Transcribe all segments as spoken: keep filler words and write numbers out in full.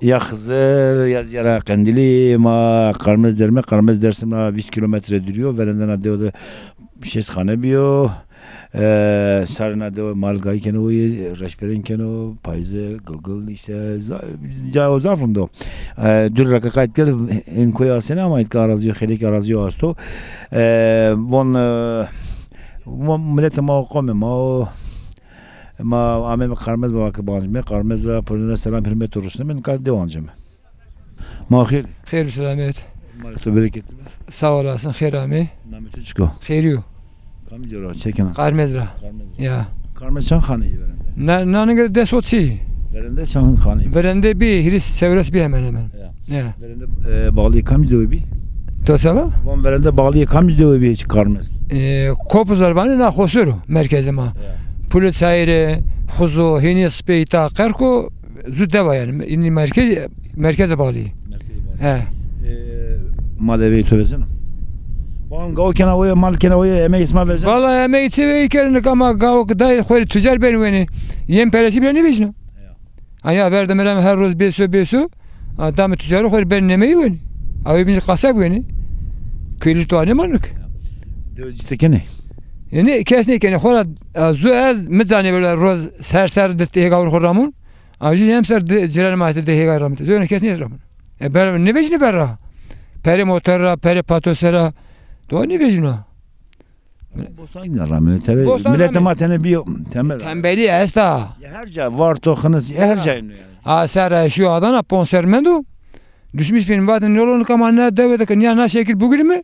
Ya Xizir, ya zîyara Qendîlî, ma Qarmez derme, Qarmez Dersim ra vîst kîlometre dûrî yo, verendena dewe de şêst xane bîyo. E, sarina dewe mal gayî keno, weyî reşberên keno, payîze, gilgil, îşte, za-, ca o zaf rind o. E, dûr ra ke qayt kerd, in koy asêne ama îtka arazîyo, xeylêk arazîyo asto. E, von, e, von miletê ma o, qomê ma o. Ma ameme Qarmez Baba ke bancîme, Qarmez ra pêrune selam hurmet rusneme, nika dew anceme. Ma xêr. Xêr û selamet. Ma to bereketli be. Sağ olasın, xêr amê. Namê to çik o? Xêrî yo. Kamî ca ra, çi kena? Qarmez ra. Qarmez ra. Ya. Qarmez çand xaneyî verende? Na, naninge des otuz. Verende çand xaneyî? Verende bî, hîris çewres bî hemen hemen. Ya. Ya. Verende, e, bağlî kamî dewe bî? To se va? Von verende bağlî kamî dewe bî çi Qarmez? E, Kopuzlar vanê, na xosor o merkezê ma. Ya. Pulê Çayîre, Xuzo, Hênîye Sipê, îta Qerko, zu dewa yanî. Înî merkez, merkezê bağlî. Merkezê bağlî. He. E, mal eweyê to vezeno? Van gawo kena oye, mal kena oye, emegê sima vezeno? Valla emegê çi veyî kerdî, nika ma gawo ke dayê xo rê tucar benî wenî. Yem peresî bile nêvejîna. Ya. Aya verdi merem her roz bêso bêso. A, dame tucarî xo rê ben nemeyî wenî. Awê bîn qaseb wenî. Köylü to nêmanik. Dewe cite kenê? Yanî kes nêkenê. Xora, a, zu ez mi canê böyle roz ser ser di hêgawin xo ramon. A, jî hem ser di ciranê ma di hêgawin ramon. Zona kes nêramon. E, ber nêvejînî berra. Perê motor ra, perê patose ra. To nêvejîna. Bostan ramê, tebe. Bostan miletê ma tenê bîyo, tembel. Tembelî esta. Ya her ca, Varto, Xinis, ya her ca yanî. A ser eşîyo Adana, ponser mendo. Düşmüş benim, vatên yolun kamana dewe de ke nîya na şekil bugirîme,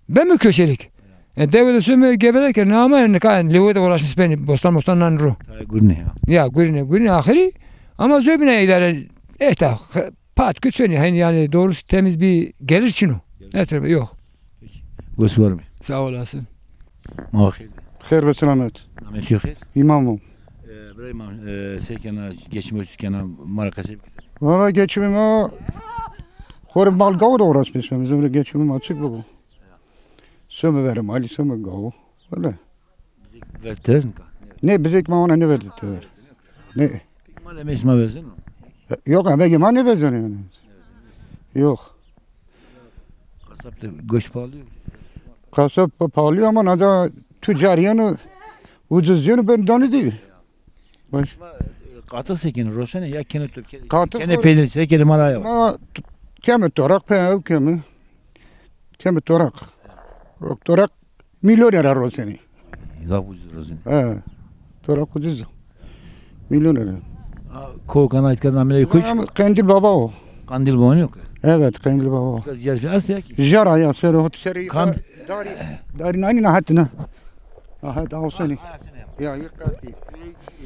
beme köşelik. E, dewe de some gevede ke, na ama nika lewê de uğraşmış benî, bostan bostan nan ro. Tayê gurîne ya. Ya gurîne, gurîne axirî. Ama zobîna îdare, işte, Pat küt seni, hani yani doğrusu temiz bir gelir çin o. Gelir. Etrafı yok. Peki. Wes war bî. Sağ olasın. Ma xêr de. Xêr ve selamet. Namê to yo xêr? İmam o. E, bira Îmam, e, se kena, geçim çi kena, ma ra qesey bike. Valla geçimim o. Xo rê mal gawo de uğraşmışım. Bizim de geçimim açık bu. Some verê malî, some gawo. Öyle. Bizêk ver tever nika? Nê, bizêk ma ona nêverdi tever. Nê. Peki mal emegê sima vezeno? Yok, emegê ma nêvezeno yanî. Yok. Kasap de goş pahalı yo. Kasap pa-, pahalı yo ama naca tucar yeno, ucuz yeno, ben danî değil. Baş. Ma, e, qatix se kenê, roşenê ya kenê to ke-, Qatix kenê xo-, peynir, se kenê ma ra ya? Ma t-, keme toraq, pe ew keme. Keme toraq. Rok toraq milyon lira roşenê. Zaf ucuz roşenê. He. Toraq ucuz o. Milyon lira. A, ko kana îtka namê koç? Ama Qendil Baba o. Qendil Baba yok. Evet, Qendil Baba. Îtka ziyarete est ya ki? Jara ya, ser o, ser. Kam? Darî, darî nani na hatine. Aha, daha olsun. Ha, ha, sen yap. Ya, yıkar ki.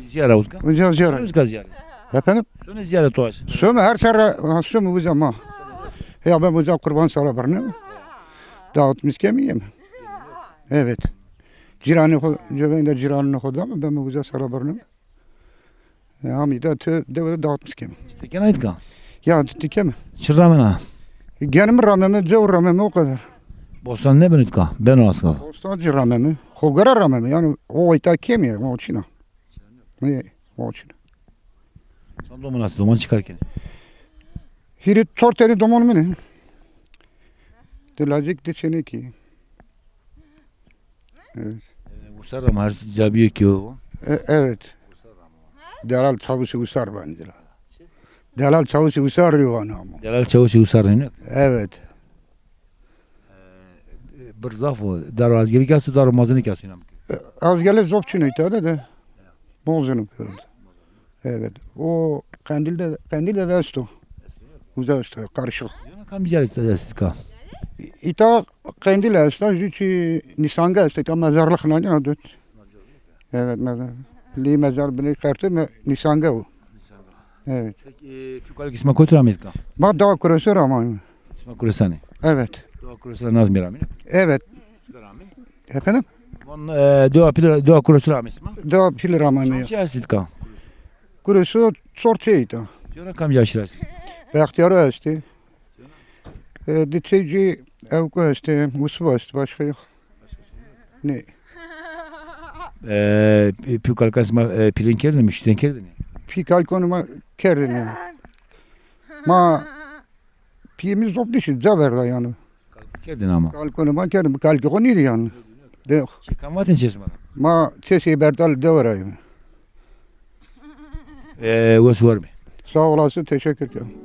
Ziyara utka? Uca ziyara. Utka ziyara. Efendim? Sone ziyara to aş. Some her serre, ha, some uca ma. Ya ben uca kurban sala birne. Dağıtmış kemiyim. Evet. Ciranê xo, cebeyndê ciranê xo da mı ben uca sala birne. E, amî de tu dewe de dağıtmış keme. Ti kena îtka? Ya, ti keme. Çi ramena? Genimi rameme, cew rameme, o kadar. Bostan nêbeno îtka? Beno askal. Bostancî rameme. Xo gere rameme. Yani o îta kemî, o çina. Ne, o çina. Sen doman ast, doman çi kar kenê? Hîrê çor tenî doman min ê. Di lacek, di çênekî. Evet. E, Usar ama her ca bîyo ki o. E, evet. Delal Çavuşê Usar vanî delal. Delal Çavuşê Usar rê vanî ama. Delal Çavuşê Usar rê ne? Evet. E, bir zaf o. Daro azgerî kes o, daro mazini kes o. E, azgerî zaf çin o îta de de. Mazini pêro. Evet. O Qendîl de, Qendîl de esto. Uza esto, karışık. Yona kam îcar est îtka? Îta Qendîl esta, jû çî Nîsange esto. Îta mezarlık nanî na dut. Evet, mezar. Lî mezar binê qertê me Nîsange o. Evet. Peki, e, pîkalkî sima kotî ra amê îtka? Ma Dawa Kuresu ra ameyme. Sima Kuresanî? Evet. Dawa Kuresu ra Nazmî ra amî? Evet. Efendim? Von, e, Dewa Pîl, Dewa Kuresu ra amê sima? Dewa Pîl ra ameyme. Çi est îtka? Kuresu çor çê îta. Yona kam yaşî ra est? Bextîyaro estê. E, di çê cî ewko estê, Usva estê, başka yok. Ne? E, pî-, pîkalkan sima, e, pîlên kerdinî, şûtên kerdinî? Pîkalkon ma kerdinî. Ma piyê mi zopnişî, ca verda yanî. Kerdin ama. Kalkonu ma kerdim, kalkê xo nîrî yanî. De. Çê kam vatin çê sima? Ma çê Seybertal de verayım. Ee, wes war bî. Sağ olasın, teşekkür ederim.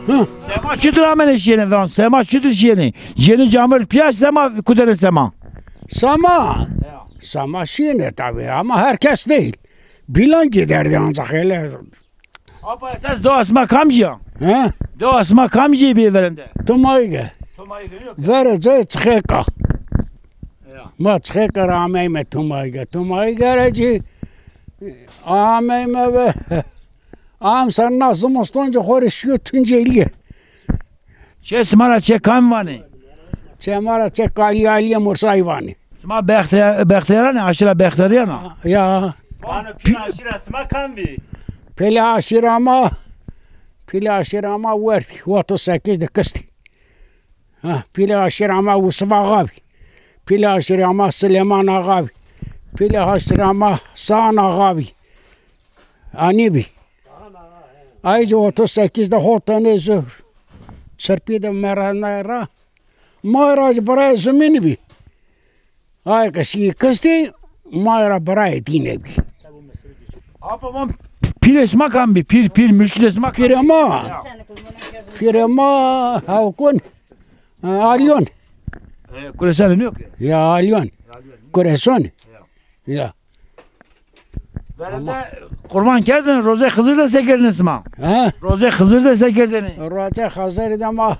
Hı. Sema çitur amenê şiyêne van? Sema çitur şiyêne? Cênî camir piyaş sema, kudere sema? Sema. Ya. Sema şiyêne tabii ama herkes değil. Bilen giderdi ancak öyle. Apa esas do asma kamcî ya? He? Do asma kamcî bî verende? Tumayge. Tumayge yok. Vere cayê Çixêka. Ya. Ma Çixêka ra ameyme Tumayge. Tumayge ra cî ameyme ve am ser na zimiston cî xo rê şiyo Tunceliye. Çê sima ra çê kam vanê? Çê ma ra çê Kalî Alîyê Mursayî vanê. Sima Bextiyar-, Bextiyaran ê, aşîra Bextiyarîyan a? Ya. Vano pîl aşîra sima kam bî? Pîl aşîra ma, pîl aşîra ma werdî, otuz sekiz de kistî. Ha, pîl aşîra ma Yusuf Axa bî. Pîl aşîra ma Silêman Axa bî. Pîl aşîra ma Sağan Axa bî. Anî bî. Ay cî otuz sekiz de hot tenê zor. Çirpî de merene ra. Ma ra jî birayê zimînî bî. Ay ke şî kistî, ma ra birayê dîne bî. Apa van pîrê sima kam bî? Pîr, pîr, murşidê sima kam bî? Pîrê ma. Ya. Pîrê ma Hewkon. E, Alyon. E, Kuresan nîyo ke? Ya, Alyon. Alyon. Kuresan. Ya. Ya. Verende qurban kerdêne, rozê Xizir de sekerdêne sima? Ha? Rozê Xizir de sekerdêne? Rozê Xizir de ma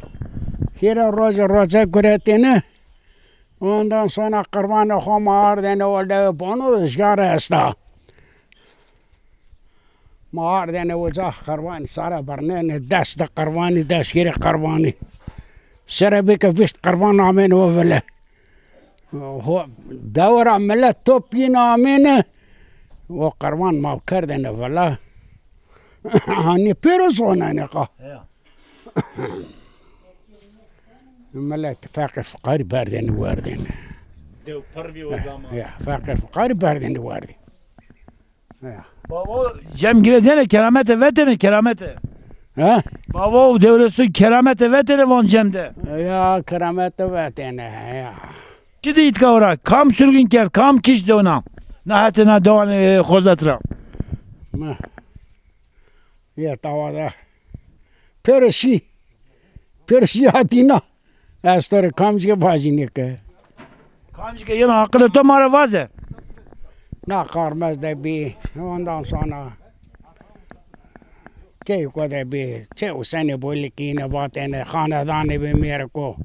hîrê roze roze guretêne. Ondan sonra qurbanê xo ma ardêne o lewê bonu rîzgar esta. Ma ardêne uca qirbanî sare birnêne, des di qirbanî, des hîrê qirbanî. Sere bike vîst qirban amêne o vile. Ho, dewe ra milet top yîne amêne, o qirban ma kerdêne vile. Hanî pêro zonenê qa. Ya. Milet feqîr fuqarî berdêne werdêne. Dew pir bî o zaman. Ya, feqîr fuqarî berdêne werdêne. Ya. Bavo cem giredêne, keramete vetêne, keramete. Ha? Bavo Dewresu keramete vetêne van cem de. Ya, keramete vetêne, ya. Çi de îtka ora? Kam surgin kerd, kam kişt dewna? Na hetê na dewanê, e, Xozet ra. Ma. Ya, tawa de. Pêro şî. Pêro şî hatîna. Ez to rê kamcî ke vajîne ke. Kamcî ke yeno aqilê to ma ra vaze. Na Qarmez de bî, ondan sonra Keyko de bî, çê Husenê Bolikî yîne vatêne, xanedanê bî mêriko.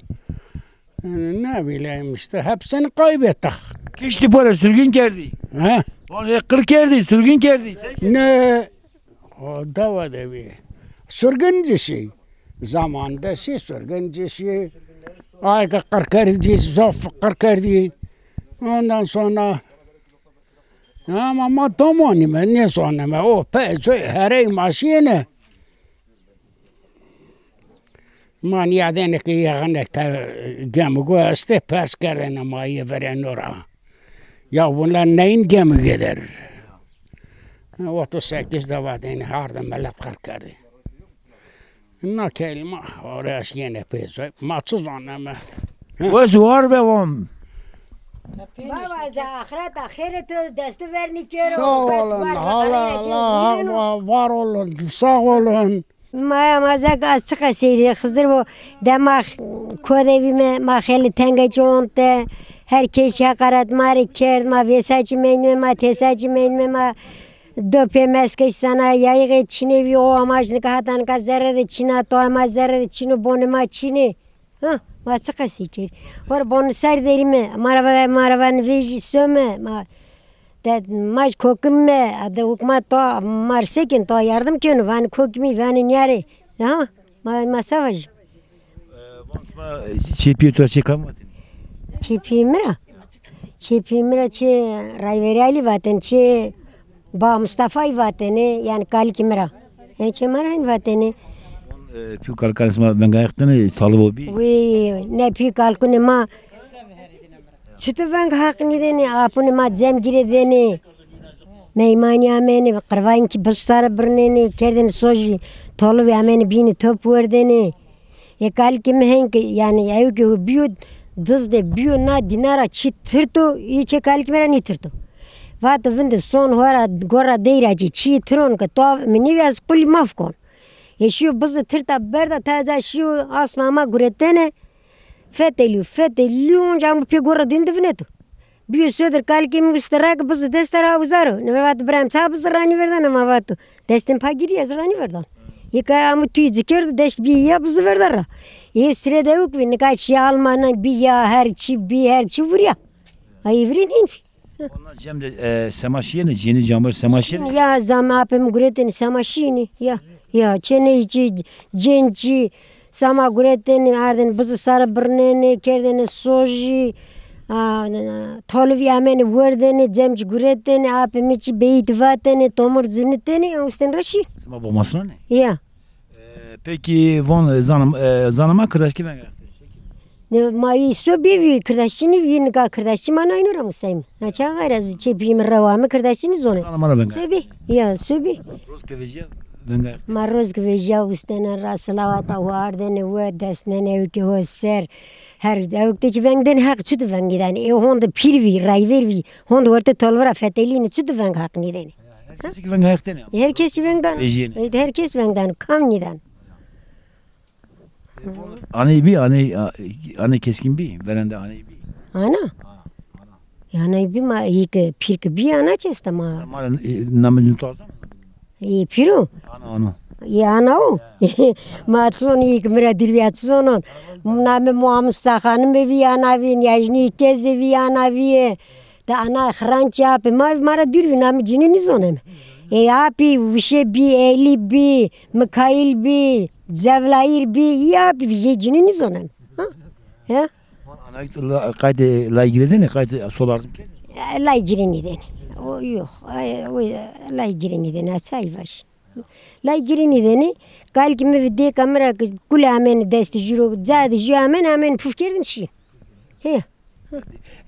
Ne bileyim işte, hepsini kaybettik. Kiştî pore, surgin kerdî. He? Pore qir kerdî, surgin kerdî. Ne, o dewe de bî. Surgin ci şî. Zaman de şî, surgin ci şî. Ay ke qir kerdî, ci zof qir kerdî. Ondan sonra ama ma domonîme, nêzoneme. O pey coy herey ma şîyêne. Ma nîyadêne ke yexanek te gemi go estê, pers kerdêne ma yê verêno ra. Ya bunlar neyin gemi gider? Otuz sekiz de vatêne, hardê milet qir kerdê. Na kelîma oraya şîyêne pê coy. Ma çi zoneme? Wes war be wan. Baba, ez axireta xêrê to destû vernî kero. Sağ olun, Allah, Allah, var olun, sağ olun. Maya ma zek az çi qesey rê Xizir bo, dema kodevîme ma xelî tenge çi onte, her kes heqaret ma rê kerd, ma vêsa çi meynime, ma têsa çi meynime, ma do pê meske sana yayîxê çinê vî, o amaj nika hata nika zerre de çina, to ama zerre de çino, bonê ma çinê. Ha, ma çi qesey kerî? War bonu ser derîme, ma ra va, ma ra va nivêjî some, ma de ma jî kokimîme, a de hukmat to ma rê se keno, to yardim keno, vanê kokimî, vanê nîyarê. Ha, ma, ma se vajî? Çêpîyê to ra çê kam vatêne? Çêpîyê mi ra? Çêpîyê mi ra çê Rayverî Alî vatêne, çê Ba Mustafayî vatêne, yanî kalikê mi ra. E, çê ma ra hên vatêne. E, pî û kalikanê sima vengayextêne, talib o bî? Wê, ne pî û kalikunê ma çito veng haq nîdêne, apunê ma cem girêdêne. Meymanî amêne, qirvayîn kî biz sare birnêne, kerdêne sojî, tolivî amêne bînî top werdêne. Ê kalikê mi hên ke, yanî, ew ke bîyo diz de bîyo na dîna ra çî tirto, î çê kalikê mi ra nîtirto. Vato vinde son hora gora dey ra ci çî tiron ke to mi nîvî ez qulî maf kon. Ê şîyo bizi tirta berda, taca şîyo asma ma guretene, fetelîyo, fetelîyo, onca amo pê gora dîn de vineto. Bîyo sodir kalikê mi uste ra ke bizi dest ra uzar o. Nime vato birem ça bizi ranî verdana, ma vato destên pa girî ez ranî verdan. Yê ke amo tûy ci kerdo dest bî ya bizi verda ra. Ê sire de ewk vî, nika çî almana bî ya, her çî bî, her çî vurîya. Ay vurîn hîn vî. Ona cem de, e, sema şîyêne, cênî camar sema şîyêne? Şîyêne ya, zam apê mi guretêne sema şîyêne ya. Ya, çêneyî çî, cên çî, sema guretêne, ardêne bizi sare birnêne, kerdêne sojî, a, tolivî amêne werdêne, cem ci guretêne, apê mi çî beyît vatêne, tomur cinitêne, ustên ra şî. Sima bo masnanê? Ya. E, pekî von, e, zana, e, zana ma kirdaşkî veng Ne, ma yî sobî vî kirdaşçî nî vî, nika kirdaşçî ma nayno ra musayîm. Na ça xayr ez çê pîyê mi rewa mi kirdaşçî nî zonê. Sana ma ra venga. Sobî, ya sobî. Roz ke vejîya venga. Ma roz ke vejîya ustena ra silawata ho ardene we desnene ewke ho ser. Her ewk de çi veng den heq çi tu vengî danê. E honde pîr vî, rayver vî, honde orte tolve ra fetelîne çi tu veng heq nîdenê. Her kes ki veng heq denê. Her kes veng dan. Vejîyene. E, her kes veng dan. Kam nîdan. Aney bî, aney, a-, aney Keskîn bî, verende aney bî. Ana? Ha, ana. Aney bî ma, yî ke pîr ke bî, ana çi esta ma. Ma, e, namê to zana? Yê pîro? Ana, ana. Yê ana o? Ma çi zon yî ke mi ra dîr bîya çi zonon. Namê Muhammed Saxanime vî ana vî, Niyajnî Kezê vî ana vî. De ana xirançî apê ma, ma ra dûr vî, namê cinî nîzoneme. Ê apî Wişe bî, Elî bî, Mikaîl bî, Cevlayîr bî, î apî vî, yê cinî nîzoneme. Ha? He? Ana la-, qaytê lay girêdêne, qaytê solardim ke? E, lay girênîdêne. O yox, ay, o, e, lay girênîdêne, a çay vaş. Lay girênîdêne, kalikê mi vî dêka mi ra ke gule amêne destê jû ro, ca de jû amêne, amêne puf kerdêne şî. He.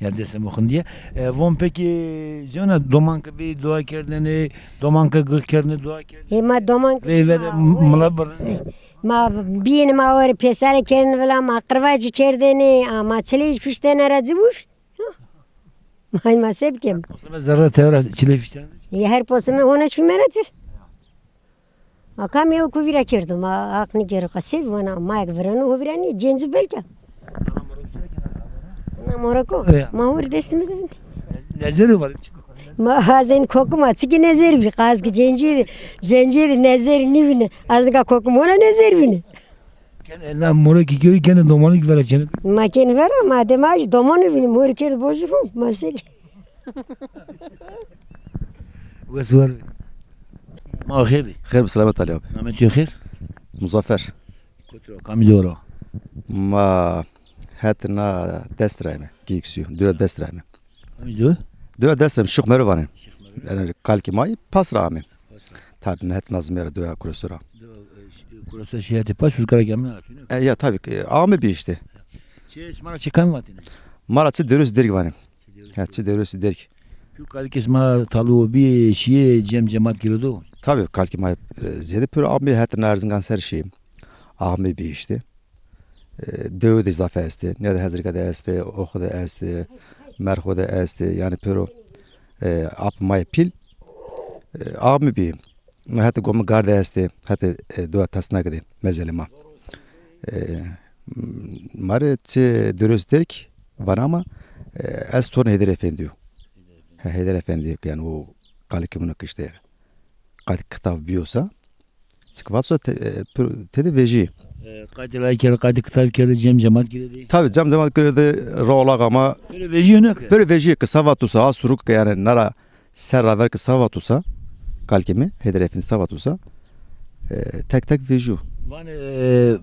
Ya destê mi xindîye. E, von pekî, zewna doman ke bî dua kerdêne, doman ke gix kerdêne dua kerdêne. He, ma doman ke. Veyve de mila birêne. Ma bîyêne ma ore pêsare kerdêne vila, ma qirvacî kerdêne, a, ma çileyî fiştêne ra ci vûr. Hay ma se bikem. Poseme zerre tewe ra çileyî fiştêne? E, her poseme hona şîme ra ci. A kam yew ku vîra kerdo, ma aqnî gero, qasey vana, ma ek vireno, ho vîra nî, cêncî belka. Ana moroko. Ya. Ma hor destî mi de vindî. Nezerî var. Ma hazên kokuma, çikî nezerî bî, qaz ki cêncî, cêncî de nezerî nîvîne. Az nika kokum hona nezerî vîne. Kene, na morokî kewî kene domanî ki vera çene. Ma kene vera, ma de ma jî domanî vîne, morî kerd bojî fû, ma se. Wes war. Ma xêr dî. Xêr bi selamet Alî abi. Namê tu xêr? Muzaffer. Kotî ra, kamî dewe ra? Ma het na dest ra eme. Gîksîyo. Dewe dest ra eme. Kamî dewe? Dewe dest ra eme. Şix Mero vanê. Şix Mero. Yanî kalikê ma yê Pas ra ame. Pas ra. Tabi, na het nazmê ra dewe Kureso ra. Dewe, e, ş-, Kureso şîyetê Pas, Uzkara ke amine atîne. E, ya tabi ki, ame bî işte. Çi, sima ra çi kamî vatêne? Ma ra çi Dewrêsî Derg vanê. Ha, çi Dewrêsî Derg. Pî kalikê sima talo bî, şîyê cem cemat girêdo? Tabi, kalikê ma, e, zêde pêro amê, het na Erzingan ser şîyê. Amê bî işte. E, dewe de zaf estê. Nîya de Hezirga de estê, Oxo de estê, Merxo de estê. Yanî pêro, e, apê ma yê pîl, e, amê bî. Hetê Gomî Gar de estê, hetê, e, dewa Tasnake de mezelê ma. E, ma rê çi Dewrêsî Derg vana ma, e, ez tornê Heyder Efendî yo. He, Heyder Efendî, yanî o kalikê min o ki işte qadî kitav bîyo sa, çik vat sa te, e, pir-, tede vejî. E, qadî ray kerdê, qadî kitav kerdê, cem cemat girêdê. Tabi, cem cemat girêdê, rola ama. Pêro vejîyo ne ki? Pêro vejîyo ki, sa vato sa, a suruk ki yanî na ra ser ra ver ki sa vato sa, kalikê mi, Heyder Efendî sa vato sa, e, tek tek vejîyo. Vanê, e,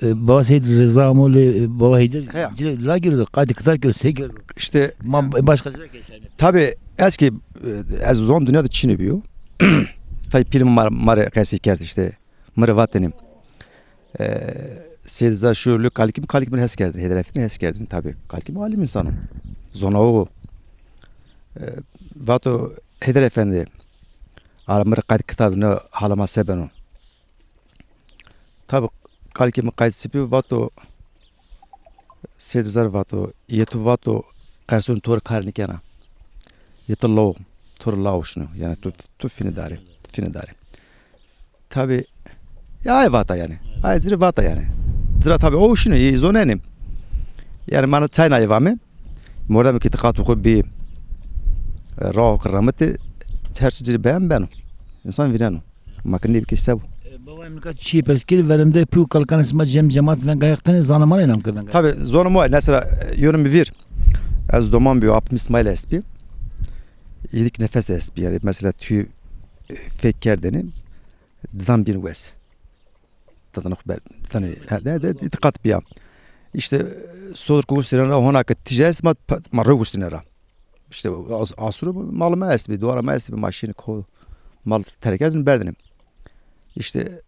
e, e, Baba Seyîd Riza amo lê, e, Baba Heyder. Heya. Ci la girdo, qadî kitav girdo, se girdo. İşte ma başka şey keşfetmedik. Tabi, ez ki, e, ez zon dinya de çinê bîyo. Tabi pîl ma, ma rê qesey kerd işte. Mi rê vatêne. E, Seyîd Riza şîyo lê kalikê mi, kalikê mi hes kerdêne, Heyder Efendî hes kerdêne, tabi. Kalikê mi alim însan o. Zonaxu o. E, vato Heyder Efendî, ara mi rê qeyd kitabî, no hala ma se beno? Tabi, kalikê mi qeyd çi bîyo, vato, Seyîd Riza rê vato, yê to vato, qersûn to rê kar nîkena. Yê to law, to rê law şino. Yanî tu, tu fînê darê, tu fînê darê. Tabi, ya ay vata yanî. Ay ci rê vata yanî. Ci ra tabi o şino, yê zonenê. Yanî ma na çay nayê vame. Mordemê ke îtîqatê xo bî, e, raho ke remetê, her çi ci rê beyan beno. Însan vîneno. Ma ke nêbî ke se bo. E, baba, em nika çîyê pers kerî, verênde pî û kalikanê sima cem cemat venga Heq tenê, zana ma nê nam ke venga. Tabi, zonê ma, mesela, e, yonê mi vîr. Ez doman bîyo, apê mi Îsmaîl estbî. Yîdik nefes estbî. Yanî, mesela, tûyê, e, fek kerdêne, didan bîn wes. Didanê xo ber, didanê, ha, de, de, îtîqat bîya. İşte, e, sodr ke wustinê ra, hona ke tîj est, ma, ma rew wustinê ra. İşte, as-, asûrê malê ma estbî, dewara ma estbî, ma şînê ko, mal terk kerdêne, berdêne. İşte,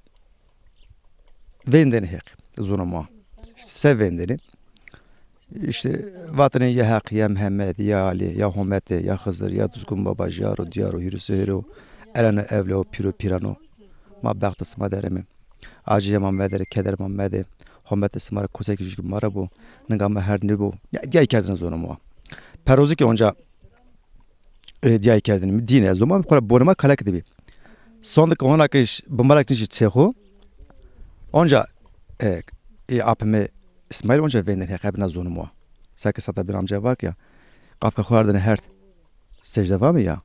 vêndêne Heq, zonê ma. İşte, se vêndêne. İşte, vatêne ya Heq, ya Mihemed, ya Alî, ya Homete, ya Xizir, ya Duzgin Baba, Jaro, Diyaro, Hîrû Sihêro, Ereno, Ewleo, Pîro, Pîrano. Ma bextê sima der eme. Acîyê ma mede, kederê ma mede. Hometê sima rê kosekê jû kî ma rê bo. Ninga ma herd nêbo. Ya, diyay kerdêne zonê ma. Perozî kî onca, e, diyay kerdêne. Mi dîne ez, zoma mi xo ra bonê ma kalek de bî. Sonde ke hona ke ş-, bimarak nişî çê xo. Onca, e, e, apê mi Îsmaîl onca vêndêne Heq, ebe na zonê ma. Seke Sata bin amca va ke ya. Qafka xo ardêne herd. Secde vame ya.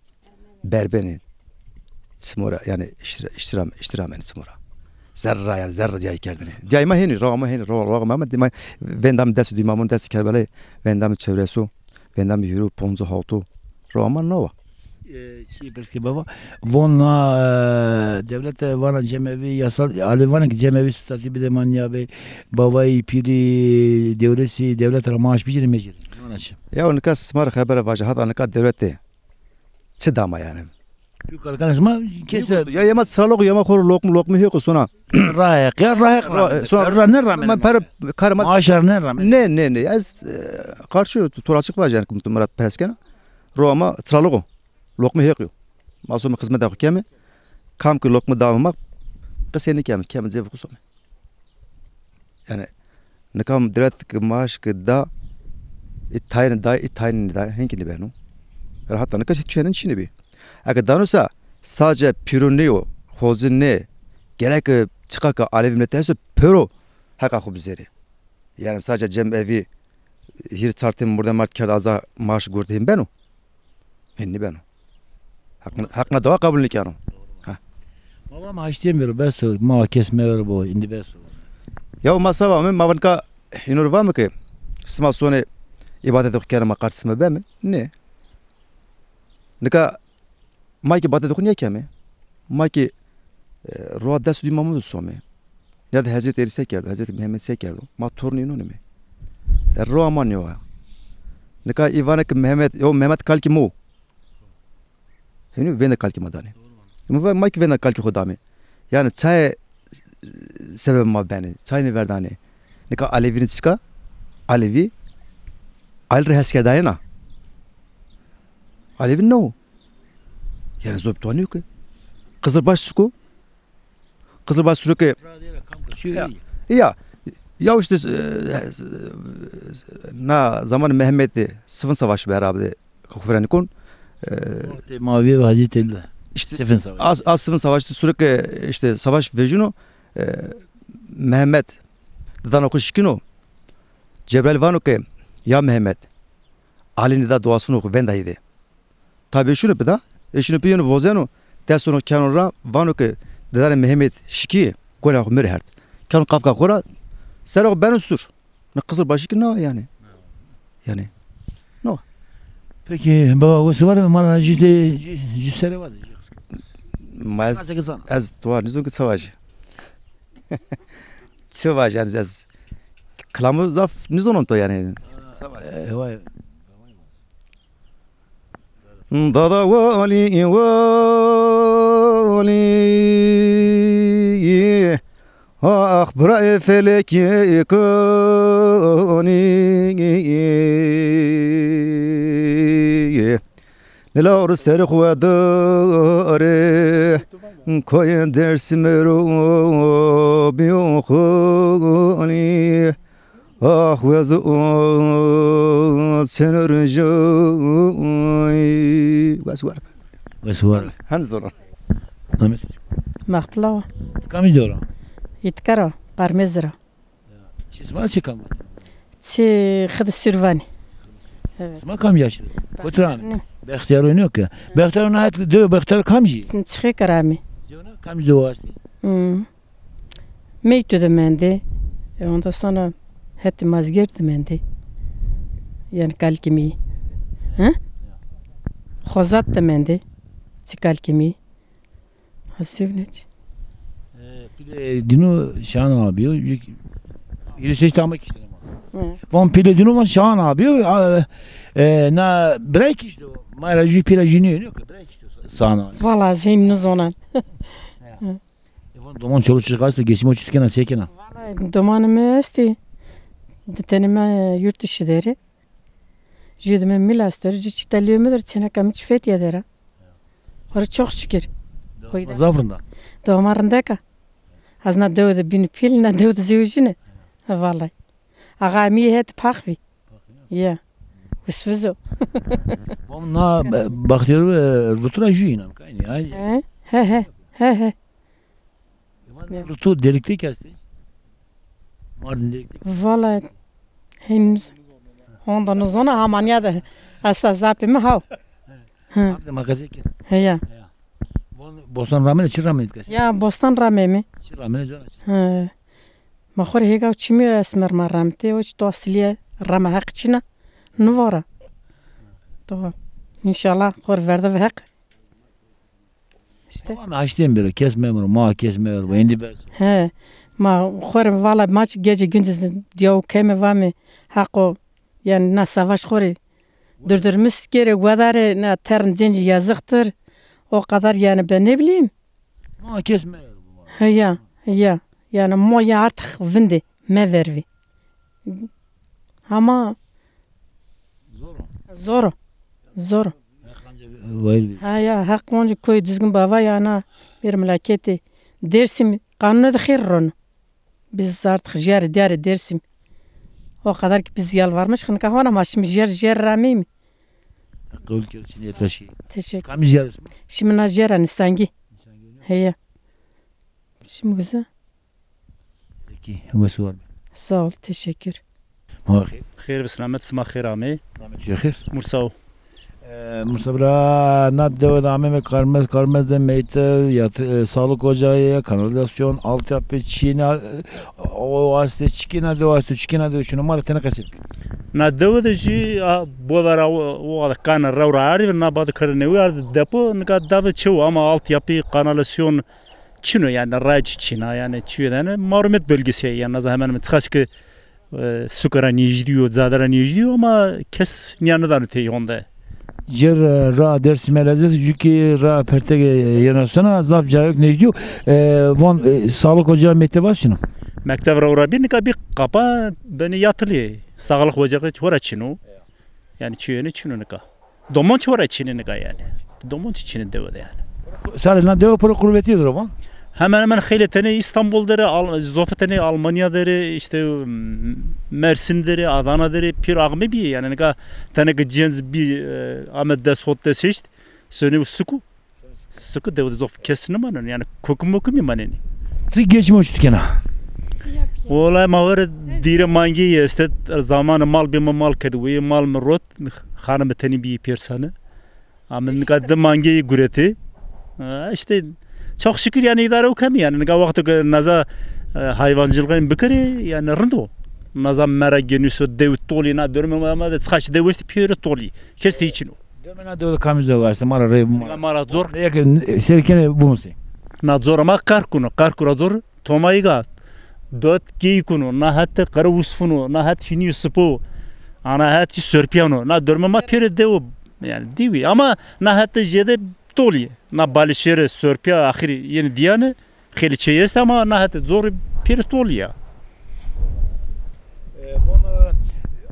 Berbenê. Çimo ra, yanî îştîra-, îştîra-, îştîra menê çimo ra. Zerra yanî, zerra diyay kerdêne. Diyay ma hênî, rawa ma hênî, rawa, rawa ma, ma, ma, vênda mi dest û dîmamon, dest Kerbelay, vênda mi çewres o, vênda mi hîrû, ponc û hawt o. Rawa ma nawa. E, çi pers ke baba, von na, e, dewlete vana cemevî yasal, alê vana ke cemevî statû bide ma nîya bê, bavayî, pîrî, dewresî, dewlete ra maaş bicirê mecirê. Vana çi? Ya nika sima rê xebere vaje, hata nika dewlete çi da ma yanî? Pî û kalikanê sima kes de. Ya, ya ma çiraloq, ya ma xo rê loqmî, loqmî hêko sona. Raheq ya, raheq ra-, ra-, sona ra ne ramenê ma? Pere, kar ma. Maaş ra ne ramenê? Ne, ne, ne. Ez, e, qarşî yo, to ra açık vaje yanî, ke mi ra pers kena. Ro ama çiraloq o. Loqmî hêq yo. Ma some xizmeta xo keme. Kam ke loqmî da ma, qisê nêkeme, keme cêbê xo some. Yanî, nika dewlet ke maaş ke da, ê tayîn da, ê tayîn nêda, hên kî nêbeno. Ra hata nika çî çênen çînê bî. Eke dano sa, sace pîro nêyo, xocî nê, gereke çiqa ke alevî miletî esto, pêro heqa xo bizêrê. Yanî sace cemevî hîrê çar tenî mordem ard kerd aza, maaş gurd, hên beno? Hên nêbeno. Heq, Heq na dawa qebul nêkeno. Ha. Ma vame haştîye mi ro, bes o, ma kes mevero bo, îndî bes o. Ya ma se vame, ma nika hîno rê vame ke sima sonê îbadetê xo kenê, ma qard sima beme? Nê. Nika ma kî îbadetê xo nêkeme. Ma kî, e, roa dest û dîmamon de some. Ya da Hezretî Elî se kerdo, Hezretî Mehmed se kerdo? Ma tornê înon îme. E, roa ma nêwa. Nika î vanê ke Mehmed, yo Mehmed kalkê ma o. Hênî vênda kalkê ma danê. Ma va-, ma kî vênda kalkê xo dame. Yanî çayê sebeb ma benê, çayê nêverdanê. Nika Alevî rê çika? Alevî Alî rê hes kerdayena. Alevî no. Yanî zobî to nîyo ke. Qizilbaş çik o? Qizilbaş suro ke. Ya, ya, ya işte, e, na zaman Mehmet de Sıfın Savaşı beraber de kufrenikon. E, Ortê ma vîye Hacî Tevla. İşte Sıfın Savaşı. Az, az Sıfın Savaşı de suro ke işte savaş vejino, e, Mehmet didana xo şikino. Cebrail vano ke, ya Mehmet, Alî nêda duasino xo venda î de. Tabî eşîno pî da, eşîno pî yeno vozeno, destono keno ra, vano ke didanê Mehmet şikî, gola xo mi rê herd. Keno qafka xo ra, serê xo beno sûr. Ne qizilbaşî kî na yanî. Yanî. No. Peki baba, wes û war be, ma ra jî de, jî, jî serê vaze, jî qisket. Ma ez, ez to war nîzon ke se vajî. Çi vajî yanî, ez kilamû zaf nîzonon to yanî. E, vay. Dada Welî, Welî, ax birayê felekê kanî. Lelor ser xwe dare, koyê Dêrsimê ro bîyo xalî. Ah, wez o çenor jay. Wes war. Wes war. Hen zor. Namê to çik o? Mexpila wa. Kamî de ora? Îtkara, Qarmêz ra. Çi sima çi kam? Çi Xidi Sürvanî. Evet. Sima kam yaşlı? Kotî ra amê? Bextiyar oynuyor ki. Bextiyar oynuyor ki. Diyor Bextiyar kamcî? Çixê karamî. Diyor ne? Kamcî de o hastî? Hmm. Meytu de mendê. E, ondan sonra hetê Mazgêrd de mendê. Yanî kalkê mi. Hı? Xozat de mendê. Çi kalkê mi. Hasivneç. E, pîlê dîno Şahan abi yo. Yürüyüş işte ama kiştene ma. Hı. Van pîlê dîno van Şahan abi yo. A, e, na birayê kişto. Ma ra jü pîla jü nîyo, nîyo ki birayê kişto Şahan abi. Valla ez hên nizonan. Ya. Hı. E, van doman çoluk çocuk hasta, geçim o çitkena, sekena. Valla domanê mi estî. Di tenê mi yurt dışı der ê. Jü di mi Milas der, jü çî Telîyê mi der, çêneka mi çî Fethiye der a. Xwere çok şükür. Dewa zaf rind a. Dewa ma rindek a. Ez na dewe de bîn pîl, na dewe de zewjîne. Vallahi. Axa mi het pax vî. Ya. Usfizo. Bom na, e, Baxtiyar, e, Rutura jü înan kaynî. He, he, he, he, he. Van Rutu Delik'te kesti. Mardin Delik'te. Valla henüz onda nizona, hamanya de esas zapê mi haw. Hı. Abi de magazin ki. He ya. Ya. Bon-, bostan ramene, çi ramene kesti? Ya bostan ramê mi. Çi ramene, cana çi? He. Ma xo rê hêga û çimî yo esmer ma ramtê, o çi to asiliye rama heq çina. Nivara. To. İnşallah xo rê verda ve heq. İşte. Ama haştên bêro, kes memiro, ma kes memiro, endî bes. He. Ma xo rê vala ma çi gece gündüz diyaw keme vame, haqo, yani na savaş xo rê durdurmuş kere, guedare na tern cenci yazıktır. O kadar yani ben ne bileyim. Ma kes memiro. He ya, he ya. Yani mo ya artık vinde, me vervi. Ama zor o. Zor o. Zor o. Heq anca wayir bî. Ha ya, heq onca koy düzgün bava yana bir melaketi. Dersim kanunu da xeyr ron. Biz artık jiyarê diyarê Dersim. O kadar ki biz yalvarmış, nika hona ma şimdi jiyar jiyar rameyim. Qewul kerd, çinê yetraşî. Teşekkür. Kamî jiyar ismi? Şimdi na jiyar Nisangi. Nisangi. Heye. Şimdi güzel. Peki, wes û war be. Sağ ol, teşekkür. Ma xêr. Xêr bi selamet, sima xêr amê. Selamet ya xêr. Mursa o. E, Mursa bira, na dewe de ameme Karmez, Karmez de meytev, yat-, e, sağlık ocağı, kanalizasyon, altyapı, çîna, e, o aste çikîna dewe, aste çikîna dewe, şunu ma rê tenê qesey bike. Na dewe de jî, a, bola ra o, o kana rew ra ardî, na bade kerde newî ardî depo, nika dave çew ama altyapı, kanalizasyon, çin o, yanî rayê çin a, yanî çîyo de yanî mahrumiyet bölgesi, yanî naza hemen hemen, çiqaş ki, e, suka ra nêjdî yo, cade ra nêjdî yo ama kes nîya nidano tey honde. Cêr, e, ra Dêrsim Elazığ, cûkî ra Pertege, e, yena sona, zaf cayok nêjdî yo. E, von, e, sağlık ocağı, mekteba çin o? Mekteb ra ora bî, nika bî qapa, benî yatılı. Sağlık ocağı hora çin o. Yanî çîyo yenî çin o nika. Domon çi ora çin ê nika yanî. Domon çi çin ê dewe de yanî. Sarê na dewe piro qurvetî diro van? Hemen hemen xeylê tenê Îstanbul der ê, Al-, zofe tenê Almanya der ê, îşte, m-, Mersin der ê, Adana der ê, pêro axme bîyê yanî nika tenê ki cênz bî, e, ame des hot des heşt, sonê û suku. Suku dewe de zof kes nimaneno yanî, kokim mokim manenî. Ti geçmiş tu kena? Wela ma were dîre mangeyî este, zamanê mal bî, mi mal kerd, weyê mal mi rot, xanime tenî bîyî pêrsane. Ama nika di mangeyî guretî. Ha, îşte, çok şükür yanî, îdare û kemî yanî. Nika wexto ke naza, e, hayvancılığın bikerî yanî rind o. Naza mera genî so, dew tolî, na dormê ma de çiqaş dew estî, pêro tolî. Kes tey çin o. Dormê na dew de kamî dew estî, ma ra rê bima. Nika ma ra cor. Eke serkene bumusî. Na cor ma qerq kuno, qerq kura cor. Tomayî ga, dot geyî kuno, na hete qere usfuno, na het hînî sipo, ana het çî sorpîyano. Na dormê ma pêro dew o, yanî dîwî. Ama na hete jêde tolî. Na balîşêre sorpîya axirî yenî dîyane, xeylê çey est ama na hete corî pêro tolî ya. E, bon, e,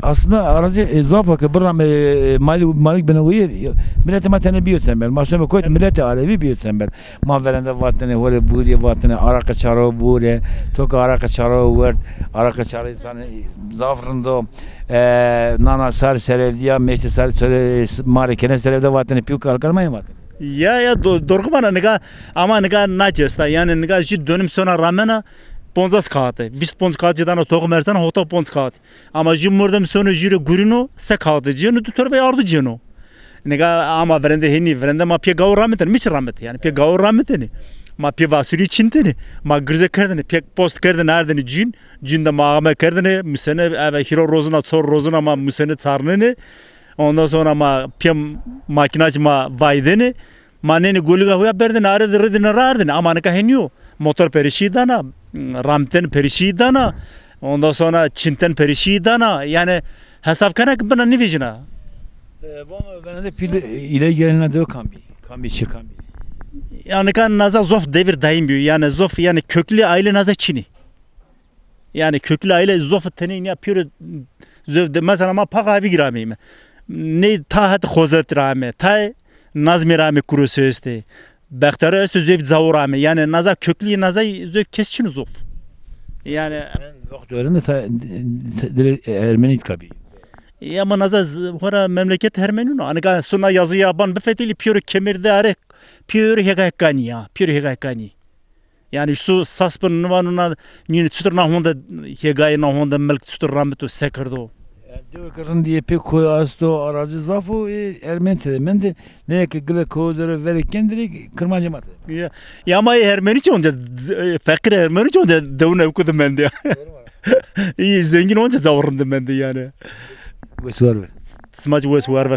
aslında arazî, e, zaf a ke birra, e, malik, malik bine wîye, miletê ma tenê bîyo tembel. Ma some kotî, miletê Alevî bîyo tembel. Ma verende vatene, hore burîye vatene, araqa çara bure, to ke araqa çara werd, araqa çara însanî zaf rind o. E, nana sar serevdîya, meşte sar sere, ma rê kene serevde vatene, pîyo ke alkan ma yê vatene. Ya, ya, do-, dorxu vana nika, ama nika na ci esta. Yanî nika jû donim sona ramena, poncas kağıtı, vîst ponc kağıt ci dana toxum erzena, hota ponc kağıt. Ama jû mordem sono jû rê gurîno, se kağıtı cêno, di torbe ardu cêno. Nika ama verende henî, verende ma pê gawo ramitene, mi çi ramit, yanî pê gawo ramitene. Ma pê vasurî çintene, ma girze kerdene, pê post kerdene, ardene cûn, cûn de ma ame kerdene, musene, eve hîro rozina, çor rozina ma musene çarnene. Ondan sonra ma pê makînaç ma vaydene. Ma nênê goliga hoya berdêne, arê de ridêne, ra ardêne. Ama nika henî yo. Motor perişî dana, ramten perişî dana, ondan sonra çinten perişî dana. Yanî hesab kena ki bina nivêjina. E, vano venende pîl île gelena de kam bî. Kam bî, çi kam bî. Yanî nika naza zof devir daim bîyo. Yanî zof, yanî köklü aile naza çinî. Yanî köklü aile zof tenê nîya pêro zöv de, mesela ma Paxa Havîg ra ameyme. Ney ta het Xozet ra ame, tay Nazmî ra ame, Kurosê estê. Bextero esto zöv Cawo ra ame. Yanî naza köklü naza zöv kes çin zof. Yanî en wext verende ta, ta, dire Ermenî kabî. Ya ma naza z-, hora memleket Ermenî no. Anika sona yazı yaban bifetelî pêro kemerde are, pêro hêga hêkanî ya, pêro hêga hêkanî. Yanî su sas bin nivano na, nînî çutir na honde hêgayê, na honde milk çutir ramito, se kerdo. Yanî dewe ke rindî yê pê koy asto, arazi zaf o, ê Ermenî tede mende, nê ke gile koy dere verê kendirê kirmancê ma tede. Ya, ya ama ê Ermenî çi onca, e, feqîr Ermenî çi onca dewun ewku de mende ya. Î zengîn onca cawo rinde mende yanî. Wes war be. Sima ci wes war be.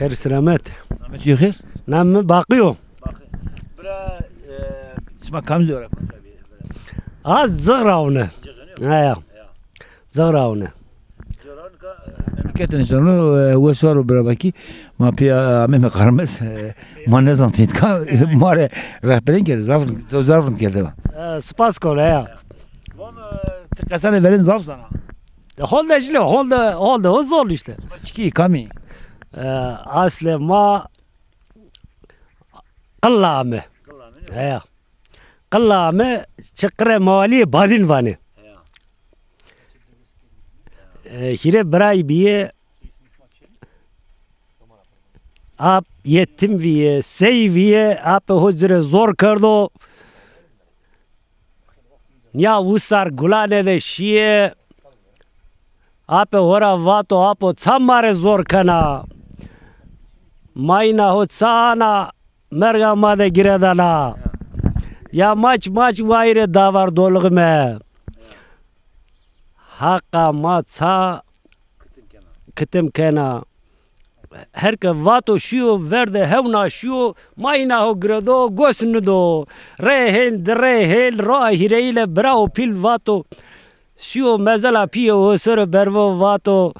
Her selamet. Selamet yo xêr. Nam mi Baqî yo. Bira, e, sima kam zora? Az Zixra wune. Heya. Zixra wune. Memleketê nişteno, e, wes war o bira Baqî. Ma pîya ameme Qarmes, e, ma nêzan tîtka, ma rê rehberîn kerde, zaf, zaf rind kerde ma. E, spas kol, heya. Von, e, ti qesanê verên zaf zana. Hol de jî, hol de, hol de o zor îşte. Çikî, kamî? E, aslê ma Qilla ame. Heya. Qilla ame, çi qirê mawalîyê Badîn vanê. E, hîrê biray bîye, ap yetim vîye, sey vîye, apê ho ci rê zor kerdo. Nîya wisar gulane de şîye. Apê ho ra vato, apo ça ma rê zor kena? Mayîna ho ça ana, merga ma de giredana? Ya maç maç wayîrê davar dolixime. Haqa ma ça kitim kena? Her ke vato şîyo, ver de hewna şîyo, mayîna ho giredo, gos nido. Rê hêl, di rê hêl, roa hîreyîle bira û pîl vato. Şîyo mezela pîyê ho ser o bervo vato,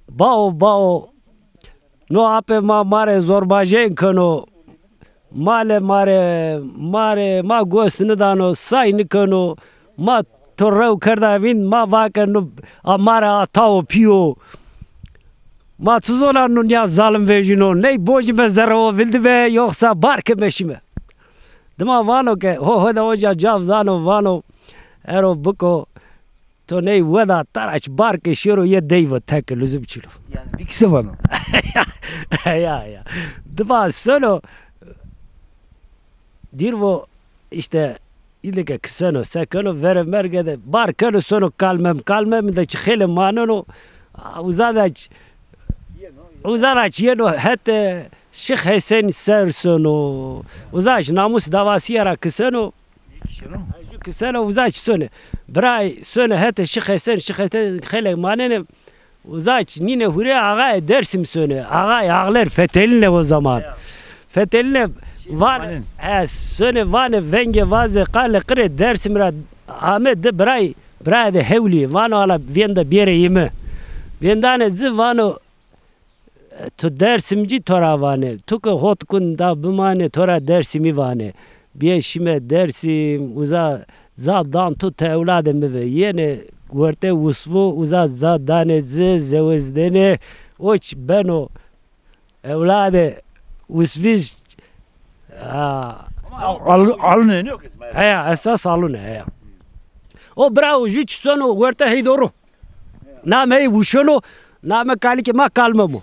bao, bao, no apê ma ma rê zorbajên keno. Male ma rê, ma rê, ma gos nidano, say nikeno. Ma to rew kerda vînd, ma vake no, a ma rê atawo pîyo. Ma çi zona no nîya zalim vejîno. Ney bocîme zerrewo vildîme, yoxsa bar keme şîme. Dima vano ke ho ho de oca caf dano, vano, ero biko, to ney weda taraç bar ke şêro yê dey vo, teke luzum çin o. Yanî bir kısa vano. Ya, ya. Dima sono, dîr vo, îşte, îdî ke kiseno, se keno, verê merge de bar keno, sono Kalmem. Kalmem de çi xêle maneno, uza de ç-, uza ra çi yeno, hetê Şix Hesen ser sono. Uza ç namus davasîye ra kiseno. Ju kiseno, uza ç sone. Biray sone hetê Şix Hesen, Şix Hesen xêle manene. Uza ç nîne hurê axayê Dersim sone. Axayê axler feteline o zaman. Ya. Feteline van, he, sone vane venge vaze qale qirê Dersim ra ame di biray, biray de hewlî. Vano ala vênda bêrê yîme. Vêndane ci vano, tu Dersimcî to ra vanê. Tu ke hot kun da bimanê, to ra Dersimî vanê. Bîye şîme Dersim, uza ca dan tu tewladê mi ve. Yenê wertê Usvu, uza ca danê ci, zewezdênê. Oç beno ewladê Usvîz. Ha. Al-, alune ne o kız? Heya, esas alune, heya. O bira o ju çi sono wertê Heydoru. Namê ey Wuşen o, namê kalikê ma Kalmem o.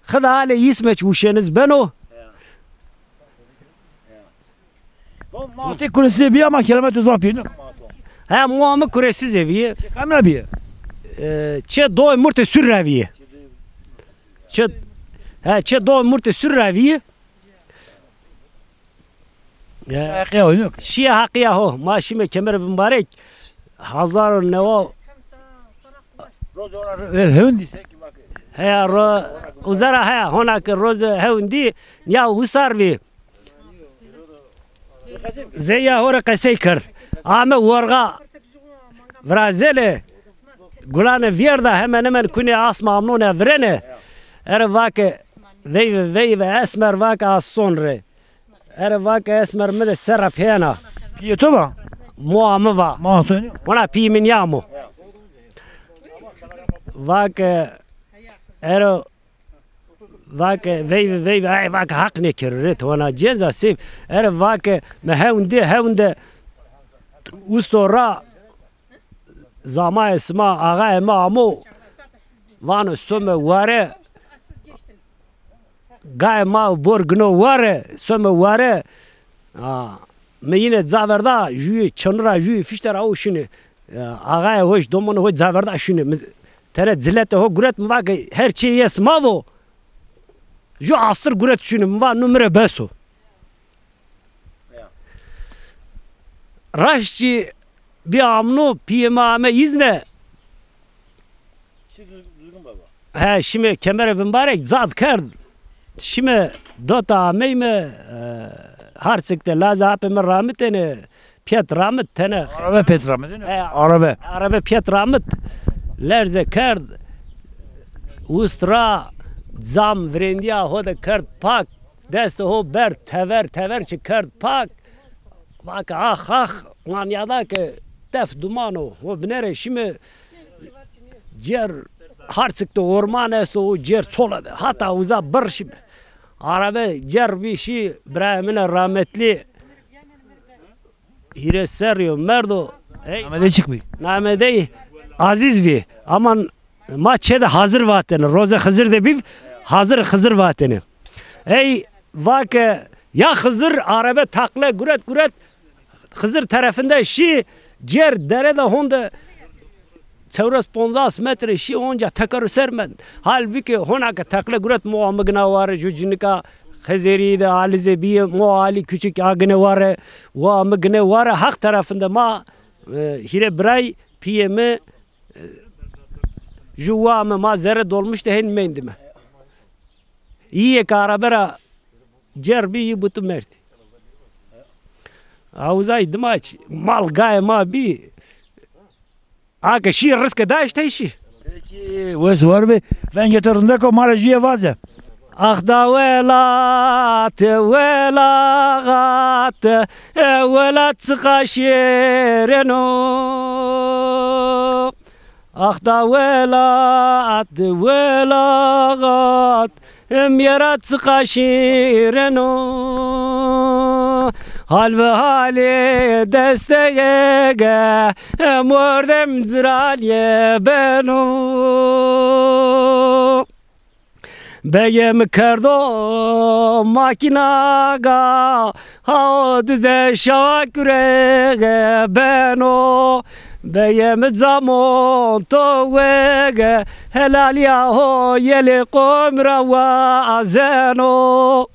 Xida halê îsme çi Wuşeniz beno. Murtê Kuresiz bîye ama kerametê zaf bîye, ne? He, moa mi Kuresiz bîye. Kamî ra bîye? E, çê doy Murtê Sûr ra bîye. Çê, he, çê doy Murtê Sûr ra bîye. Ya. Şîye Heqîya ho, ne? Şîye Heqîya ho. Ma şîme Kemerê Bimbarek. Hazar û newa. Roz ora, e, hewndî se. Heya ro-, uza ra heya, hona ke roze hewndî, nîya wisar vî. Zeya ho rê qesey kerd. Ame worga. Virazelê. Gulane vîyerda hemen hemen kunê asma amnone virêne. Ere vake veyve, veyve esmer vake asson rê. Ere vake esmer mi de serra pêna. Pîyê to va? Moa mi va. Ma sonî? Hona pîyê mi nîya mo. Vake ero vake veyve, veyve, ay vake Haq nêkero rê to hona ceza seyv. Ere vake mi hewnde, hewnde usto ra. Zamayê sima, axayê mi amo, vano some ware, gayê ma bor gino ware, some ware. A, mi yine ca verda, juyê çonu ra, juyê fişte ra o şine. E, axayê ho, domonê ho ca verda şine. Mi tene ciletê ho guret, mi va ke her çî yê sima vo. Ju astir guret şine, mi va no mi rê bes o. Raştçî bî amno, pîyê mi ame îzne. He, şîme Kemerê Bimbarek, cad kerd. Şime dota ameyme, e, Harçik de lazê apê mi ramitêne, piyet ramit tene. Arebe piyet ramit, değil mi? E, arebe. Arebe piyet ramit. Lerze kerd, ust ra cam virêndiya ho de kerd pak, destê ho berd tever, tever çi kerd pak. Vake ax ax, ma nîyada ke tef duman o, ho binere şime cêr Harçik de orman esto, o cêr çole de. Hata uza birr şime. Arebe cêr bî şî, birayê min rametlî. Hîrê serrî yo, merdo. Ey, namedey çik bî? Namedey Azîz bî. Ama ma çê de Hazir vatêne. Rozê Xizir de bî, Hazir, Xizir vatêne. Ey, vake ya Xizir, arebe taqle guret guret Xizir terefinde şî, cêr dere de honde çewres ponzas metre şî, onca tekeru ser mend. Halbuki hona ke teqle guret, moa mi gina ware, ju cinika Xizirî de, Alî zê bîye, moa Alî Küçük a gine ware, wa mi gine ware, haq terefinde ma, e, hîrê biray, pîyê mi, e, ju wa mi ma zerre dolmuş de hên mendime. Îyê ke arebe ra cêr bî, î butu merdî. Awzay dima çi, mal gayê ma bî. A ke şî, rizke daş tey şî. Peki, wes war be. Vengê to rindek o, ma ra jûye vaze. Ax da welat, welaxat, e, welat çiqa şîrin o. Ax da welat, welaxat, em yera çiqa şîrin o. Hal ve halê destege, em werdem ciranê beno. Beyê mi kerdo makîna ga, ha o dize şawa kure beno. Beyê mi camon to wege, helalîya ho yelê qom ra wazeno.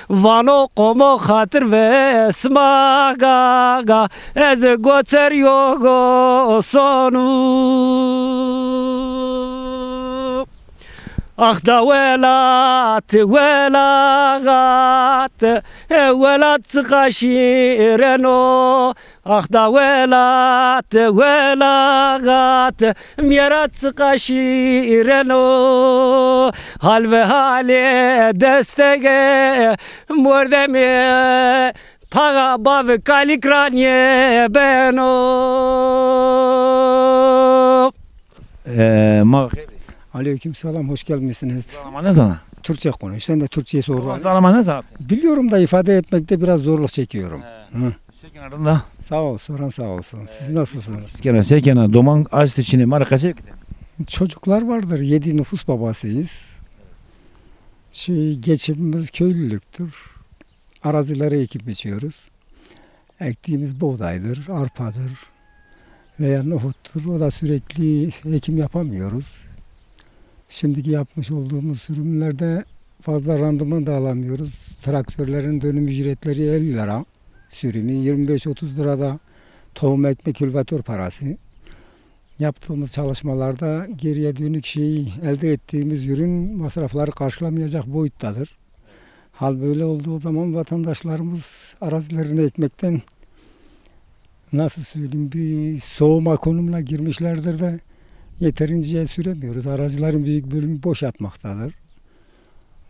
Vano qomo xatir ve sima ga ga, ez goçerîyo go sonu. Ax da welat, welaxat, e, welat çiqa şîrin o. Ax da welat, welaxat, mîyerat çiqa şîrin o. Hal ve halê destege, mordemê paxa bavi kalîk ranê beno. E, ma xêr. Aleyküm selam, hoş gelmişsiniz. Ama ne sana? Türkçe konuş. Sen de Türkçeyi sor. Ama sana ne zaten? Biliyorum da ifade etmekte biraz zorluk çekiyorum. He. Hı. Sekin ardında. Sağ ol, soran sağ olsun. Siz nasılsınız? Kena, sekena, doman açtı şimdi, mara kasep. Çocuklar vardır, yedi nüfus babasıyız. Şey, geçimimiz köylülüktür. Arazileri ekip biçiyoruz. Ektiğimiz buğdaydır, arpadır veya nohuttur. O da sürekli ekim yapamıyoruz. Şimdiki yapmış olduğumuz sürümlerde fazla randıman da alamıyoruz. Traktörlerin dönüm ücretleri elli lira sürümü, yirmi beş otuz lira da tohum ekme külvatör parası. Yaptığımız çalışmalarda geriye dönük şeyi, elde ettiğimiz ürün masrafları karşılamayacak boyuttadır. Hal böyle olduğu zaman vatandaşlarımız arazilerini ekmekten, nasıl söyleyeyim, bir soğuma konumuna girmişlerdir de yeterince süremiyoruz. Arazilerin büyük bölümü boş yatmaktadır.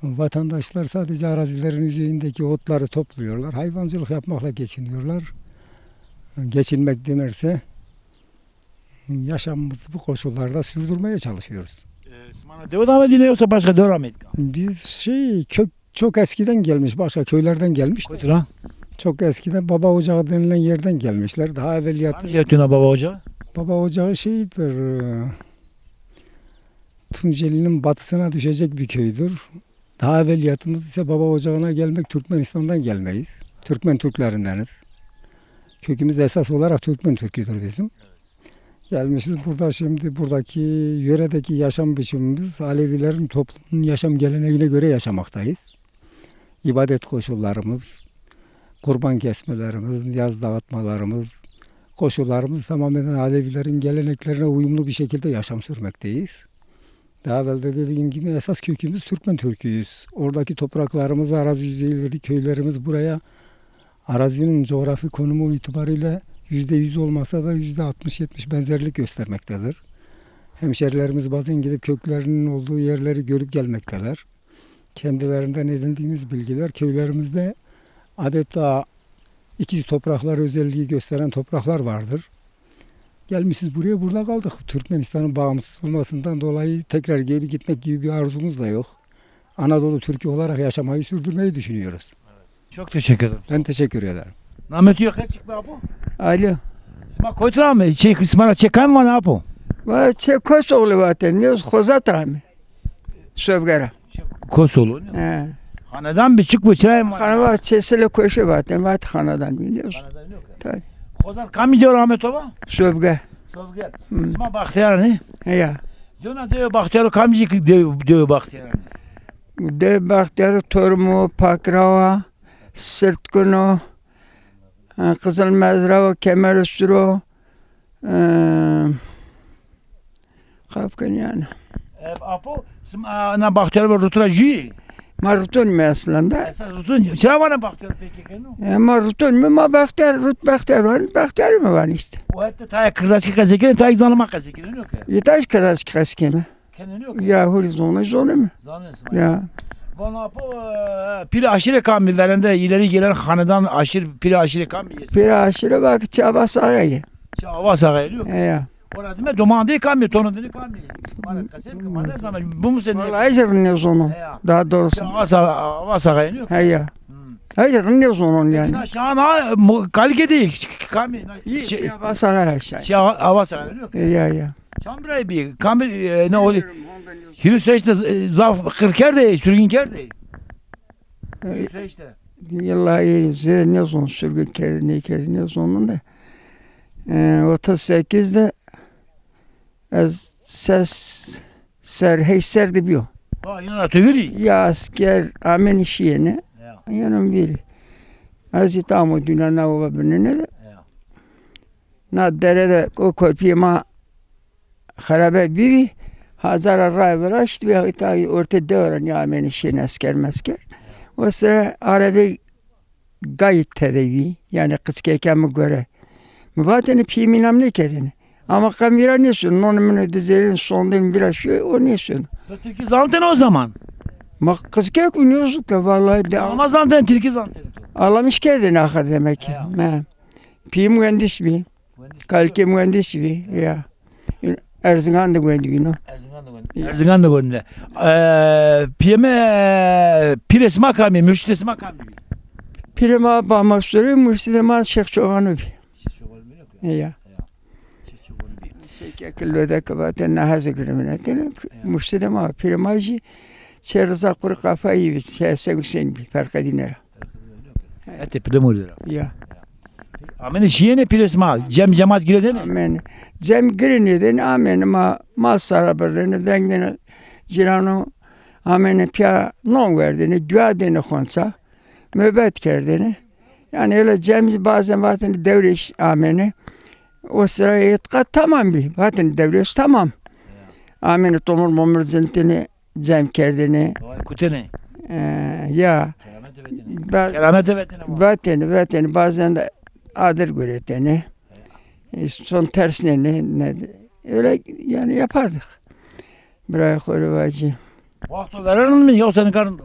Vatandaşlar sadece arazilerin yüzeyindeki otları topluyorlar. Hayvancılık yapmakla geçiniyorlar. Geçinmek denirse yaşamımızı bu koşullarda sürdürmeye çalışıyoruz. E, sima na dewe de amedîne yoksa başka dewe ra ameyî? Biz şey, kök çok eskiden gelmiş, başka köylerden gelmiş. Koytura? Çok eskiden Baba Ocağı denilen yerden gelmişler. Daha evveliyatı... Hangi yer tüna Baba Ocağı? Baba Ocağı şeydir, e, Tunceli'nin batısına düşecek bir köydür. Daha evveliyatımız ise Baba Ocağı'na gelmek Türkmenistan'dan gelmeyiz. Türkmen Türklerindeniz. Kökümüz esas olarak Türkmen Türküdür bizim. Gelmişiz burada, şimdi buradaki yöredeki yaşam biçimimiz Alevilerin toplumunun yaşam geleneğine göre yaşamaktayız. İbadet koşullarımız, kurban kesmelerimiz, niyaz dağıtmalarımız, koşullarımız tamamen Alevilerin geleneklerine uyumlu bir şekilde yaşam sürmekteyiz. Daha evvel de dediğim gibi esas kökümüz Türkmen Türküyüz. Oradaki topraklarımız, arazi yüzeyleri, köylerimiz buraya arazinin coğrafi konumu itibariyle yüzde yüz olmasa da yüzde altmış yetmiş benzerlik göstermektedir. Hemşerilerimiz bazen gidip köklerinin olduğu yerleri görüp gelmekteler. Kendilerinden edindiğimiz bilgiler köylerimizde adeta ikiz topraklar özelliği gösteren topraklar vardır. Gelmişiz buraya, burada kaldık. Türkmenistan'ın bağımsız olmasından dolayı tekrar geri gitmek gibi bir arzumuz da yok. Anadolu Türk'ü olarak yaşamayı sürdürmeyi düşünüyoruz. Çok teşekkür ederim. Ben teşekkür ederim. Namê to yo, qe çik bi apo? Alo. Sima kotî ra amê? Çê, sima ra çê kamî vanê apo? Va çê Kosoğlu vatê, nêz Xozat ra amê. Sovge ra. Çê Kosoğlu, ne? He. Xanedan bi, çik bi, çirayê ma? Xanedan, çê Sile Koşe vatê, vatê xanedan bi, nêz. Xanedan yok. Tabii. Xozat kamî dewe ra amê to va? Sovge. Sovge. Hı. Sima Baxtiyar nê? Heya. Zona dewe Baxtiyar o, kamî ki dewe, dewe Baxtiyar nê? Dewe Baxtiyar o, Tormo, Pakrawa, Sirtkun o, e, Qizil Mezra o, Kemer Sur o, e, Qafkan yani. E, apo, sima na Baxtiyar ve Rut ra jûyê? Ma Rutunîme eslında. Esas Rutun, çira vanê Baxtiyar peki keno? E, ma Rutunîme, ma Baxtiyar, Rut Baxtiyar vanê, Baxtiyar mi vanê işte. O hette taya Kırdaski qesey kenê, taya zanê ma qesey kenê, yok ki? Yetaş Kırdaski qesey kenê. Kenê yok ki? Ya, huri zonê, zonê mi? Zanê sima. Ya. Vano apo, e, pîrê aşîrê kamî verende, ileri gelen hanedan aşîr, pîrê aşîrê kamî? Pîrê aşîrê bak Çaba Saxayê. Çaba Saxayê, yok ki? Ya. Ora dime doman de kamî, tono de kamî? Ma ra qesey bike, ma nêzana, bimusê nê. Vallahi hiç rindî nêzonon. Heya. Daha doğrusu. Çaba Sa-, Çaba Saxayê, yok ki? Heya. Hmm. Hiç rindî nêzonon yani. Na şan ha, mu-, kalike de kamî? Na, şey, Çaba Saxayê aşağı. Çaba Saxayê, yok ki? Ya, ya. Çand birayî bî? Kamî, e, ne olî? Bilmiyorum, onda ne yazıyor? Hîris heşt de, e, zaf qir kerdê, sürgün kerdê. E, Hîris heşt de. Yıllar zê nêzon sürgün kerdê, nêkerdê nêzonon de. E, otuz sekiz de ez ses ser, hey ser de bîyo. Ha, yena to vîrî? Ya asker amêne şîyêne. Ya. Yena vîrî. Ez zî tam o dîna na oba binêne de. Ya. Na dere de o korpîyê ma xerabe bîbî, hazara raye viraştbî, îta ortê dewe ra nîyamêne şîyêne esker mesker. O sire arebey gayî tede bî, yanî qickêka mi gore. Mi vatêne pîyê mi înam nêkerdêne. Ama qe mi vîra nêsono, nonê mi nê di zerrîn sondên vîra şîyo, o nêsono. To tirkî zanitêne o zaman? Ma qickêk bî, nêzon ke vallahi de. Ama zanitêne, tirkî zanitêne to? Alamiş kerdêne axir demek ki. Ya. Me. Pîyê mi muhendis bî. Muhendis. Kalikê muhendis bî, ya. Erzingan de wendî bîno. Erzingan de wendî. Ya. Erzingan de wendî. E, pîyê mi, pîrê sima kamî, murşidê sima kamî bî? Pîrê ma Bamastore, murşidê ma Şêx Çobano bî. Şêx Çobano bî, yok ya. Ya. Ya. Şêx Çobano bî. Şêx Kekil Lode ke vatêne, na heze gure vinetêne. Ya. Murşidê ma, pîrê ma jî Şêx Riza Qurî Qafayî bî, Şêx Hesen Huseyîn bî, Ferqedîne ra. Hetê Pilemurî ra. Ya. Amêne şîyêne pîrê sima, cem cemat girêdêne? Amêne. Cem girênêdêne, amêne ma, ma sara birrêne, veng dêne cîrano, amêne pîya non werdêne, dua dêne xonça, mobet kerdêne. Yanî öyle cem zî bazen vatêne dewrêş amêne. O sira îtiqat tamam bî. Vatêne dewrêş tamam. Amêne tomur momur zintêne, cem kerdêne. Vay kutêne. E, ya. Keramete vetêne. Ba-, keramete vetêne. Vatêne, vatêne. Bazen de adir guretêne. E, son tersnêne, ne, öyle yani yapardık. Birayê xo rê vacî. Wexto verên rind mi yoksa nika rind o?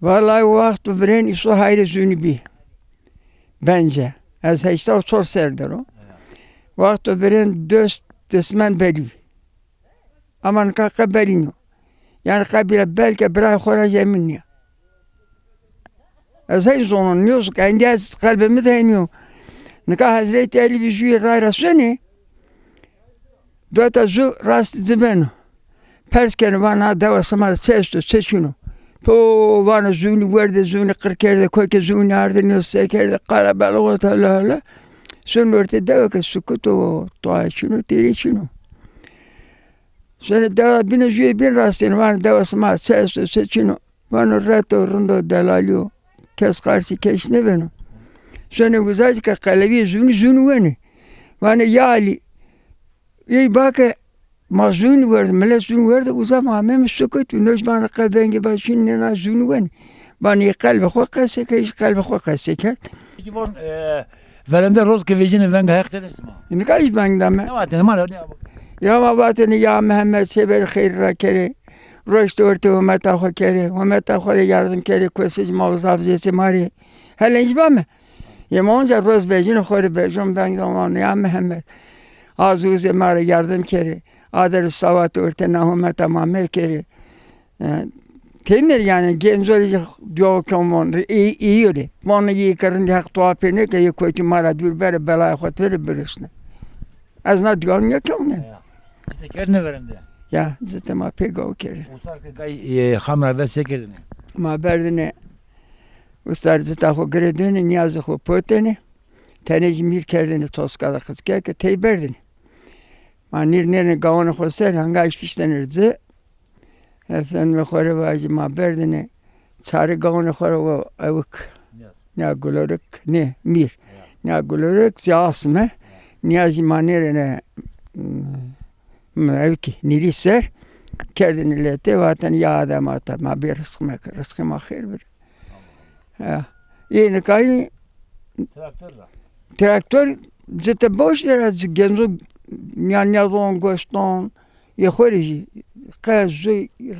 Vallahi wexto virên îso hayrê zûnî bî. Bence. Ez heşta û çor ser der o. Wexto virên dost dismen belî bî. Ama nika qe belî nîyo. Yanî qe bîra belke birayê xo ra jê min nîya. Ez hey zonon nîyo, endî ez qelbê mi de hey nîyo. Nika Hezretî Elî bî jûyê ray ra sonê. Dota zu rast ci beno. Pers keno, vano, "Na dewa sima de çi esto, çi çin o?" Po, vano, "Zûnî werdê, zûnî qir kerdê, kokê zûnî ardê, nîyo se kerdê, qala bela wota la la." Sono ortê dewe ke sukut o, toa çin o, têrê çin o. Sonra dewa bîne jûyê bîn rastêne, vano, "Dewa sima çi esto, çi çin o?" Vano, "Reto, rindo, delalî yo. Kes qarsî keş nêbeno." Sonê uza ci ke qelebîyê zûnî, zûnî wenê. Vanê, "Ya Elî, ey bake Ma zûn werd, milet zûn werd, uza ma ameme sukut, noj bana qe vengê ba şin nena zûn wen. Bana yê qelbê xo qese ke, îş qelbê xo qese kerd. Peki von, e, verende roz ke vejîne venga Heq tede sima. Nika îş veng dame. Ne vatene ma ne? Ya ma vatene ya Mehmet seber xeyr ra kere. Roşt orte hûmeta xo kere. Hûmeta xo rê yardim kere. Kosij ma zaf zêse ma rê. Hele îş bame. Yê ma onca roz vejîne xo rê vejon veng dame ya Mehmet. Azûzê ma rê yardim kere. Ader sawat orte na hûmeta ma mekerê. E, tenir yani genco rê dua kon von, iyi, iyi öyle. Von iyi ki rindî Heq dua pê neke, yê kotî ma ra dûr bere, belaya xo têrê birisne. Ez na dua nêkewne. Ya. Zite kerdine verende. Ya, zite ma pê gaw kerdine. Usar ke gay, e, xam ra ve se kerdine. Ma berdine. Usar zita xo giredene, niyazê xo potene. Tenê jî mîr kerdene, toska de qiske ke tey berdine. Ma nîr nêrine gawonê xo ser, hangayîş fiştene ci. Efendime xo rê vajî ma berdine. Çarê gawonê xo ra wo ewik. Nîya gulorik, nê, mîr. Nîya gulorik, zî asme. Nîya jî ma nêrine, m, m, ewkî, nîrî ser. Kerdine letê, vatene ya Adem ata, ma bê risq meke, risqê ma xêr bide. Ya. Ê nikayî Traktor ra. Traktor cite boş ver, ez genco nîya nîya zon goston. Yê xo rê jî qe zu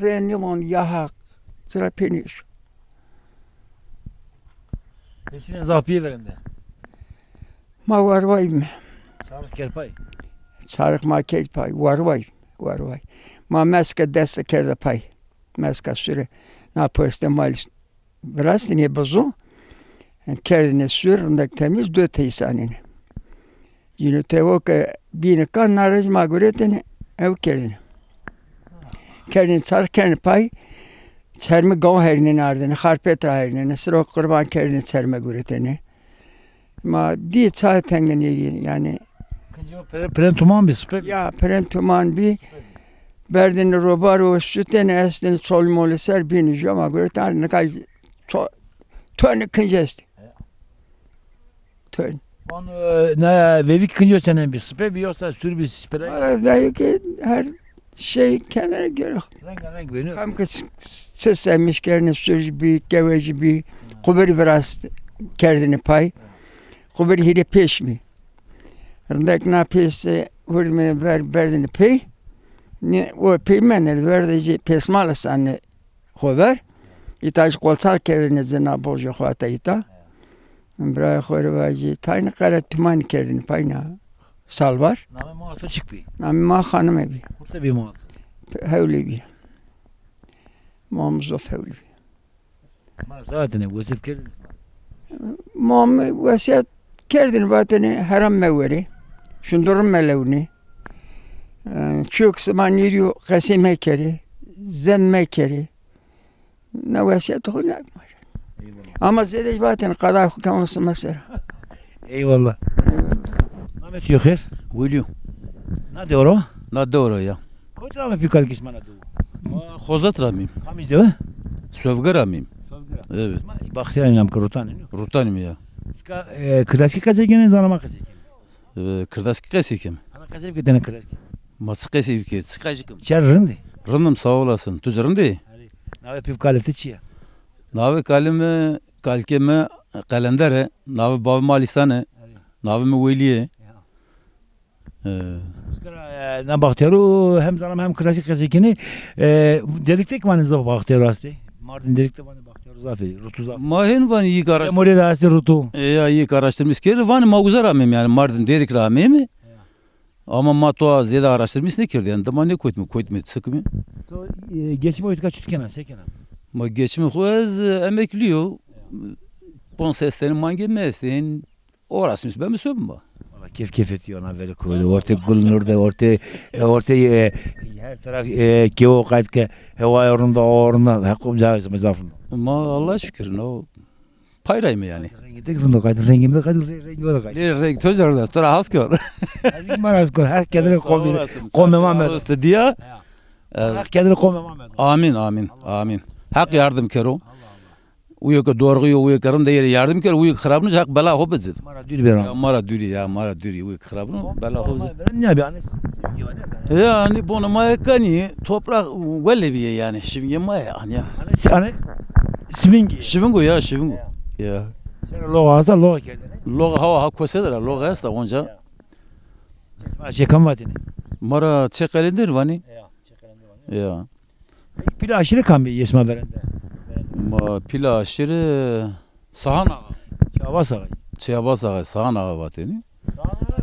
rê nêvon ya Heq. Zira pê nêşo. Hesîne zaf bîye verende. Ma warway me. Çarix kerd pay. Çarix ma kerd pay. Warway. Warway. Ma meske deste kerde pay. Meska sure. Na poste mal Virastînê bizo, kerdînê sûr, rindek temîz, do tey sanînê. Yînû tewo ke bînî kan, na rê zî ma guretêne, ew kerdînê. Kerdînê çarx, kerdînê pay, çermê gaw herînêne ardêne, xarpêt ra herînêne, siro qurban kerdînê çerme guretêne. Ma dî çay tengin yê, yanî. Kincî o pire-, pirên tuman bî, sipe bî? Ya, pirên tuman bî. Sipe bî. Berdêne robar û şutêne, estêne çolî molî ser, bînî jû ma guretêne, nika ço-, tonî kinc estê. He. Ton. Van, e, na vevî kincî o çenen bî, sipe bî yoxsa sûr bî, sipere? Valla vevî ki her şey kendine göre. Renga renk bî, ne? Kam ki s-, s-, çi semiş kerdêne, sûr jî bî, kewe jî bî, qubirî virast kerdêne pay. Qubirî hîrê pêş bî. Rindek na pês, e, hurdmêne ver berdêne pey. Nê, o pey mendêne ver de jî pêsmale sanê xo ver. Îta jî qolçar kerdêne zê na bojê xo ata îta. Birayê xo rê vajî, tayne qere tumanî kerdêne pay na salvar. Namê ma to çik bî? Namê ma Xanime bî. Kurte bî ma? Hewlê bî. Ma mi zof hewlê bî. Ma zaten wesîyet kerdêne. Ma mi wesîyet kerdêne, vatêne heram mewerê. Şundurim melewnê. E, çiyo ki sima nêrîyo qesey mekerê. Zem mekerê. Na wesîyet xo nêkmare. Eyvallah. Ama zêde jî vatêne qada xo kewno sima ser. Eyvallah. Namê to yo xêr? Wilî yo. Na dewe ra? Na dewe ra ya. Kotî ra amê pî kal ke sima na dewe? Ma Xozet ra amîm. Kamij dewe? Sovge ra amîm. Sovge ra. Evet. Sima Baxtiyar nam ke Rutan î, no? Rutan î ya. Sika, e, kirdaskî qesey kenê, zanama qesey kenê? E, kirdaskî qesey kem. Ana qesey bike, tena kirdaskî. Ma çi qesey bike, çi qesey kem? Çer rind î? Rind îm, sağ olasın. Tu zî rind î? Erê. Navê pî û kalê ti çi ya? Navê kalê mi, kalkê mi Qelender e. Navê bavê mi Alîsan e. Erê. Navê mi Welî ye. Ya. E. Uskara, e, na Baxtiyaro hem zanama hem kirdaskî qesey kenê. E, Dêrikte kî vanê zaf Baxtiyaro estê. Mardin Dêrikte vanê Baxtiyaro zaf ê, rutu zaf ê. Ma hên vanê yîk araştır-, Memurîye de estê rutu. E, ya, yîk araştırmış kerdî, vanê ma uza ra amême, yanî Mardin Dêrik ra amême. Ya. Ama ma to zêde araştırmış nêkerdî, yanî dima nêkotîme, kotîme, çikîme. To, e, geçimê xo tika çut kena, se kena? Ma geçimê xo, ez, e, emeklî yo. Ya. Ponc ses tenî mangê mi estê, hên uğraşmış beme, sobîme. Valla kêf kêfê to yo, na verê koyî de, ortê gul nur de, ortê, e, ortê, e, her taraf, e, kewo qayt ke, hewaya rind o, o rind o, heqo ca zaf rind o. Ma Allah şükür, no pay ra yîme yanî. Rengê to rind o qayt, rengê mi de qayt, re-, rengê mi de qayt. Lê reng to zî rind o, to ra has kor. Ez kî ma ra has kor, Heq kedrê qomê, qomê ma medo. Sağ olasın, sağ olasın diya. Ya. E, Heq kedrê qomê ma medo. Amîn, amîn, amîn. Heq yardim kero. Allah Allah. Uyo ke dorği yo, uyo ke rinde yere yardım kero, uyo ke xirabino, Heq bela xo bizid. Ma ra dûr bêro. Ya ma ra dûrî, ya ma ra dûrî, uyo ke xirabino, bela xo bizid. Nîya bî, hanî simîngê wa nêkanî. Ya, hanî bono ma kanî, toprak wele bîye yanî, şivingê ma ya, hanî ya. Hanî si-, hanî simîngê. Şivingo ya, şivingo. Ya. Ya. Sera loğa esta, loğa kerdene. Loğa hawa ha kose de ra, loğa esta onca. Ya. Çê sima, çê kam vatêne? Ma ra Çê Qelêndir vanî. Ya, Çê Qelêndir vanî. Ya. Pîla aşîre kam bî yê sima verende? Ma pîla aşîre Sahan Axa. Çê Abas Axay. Çê Abas Axay, Sahan Axa vatênî. Sahan Axa,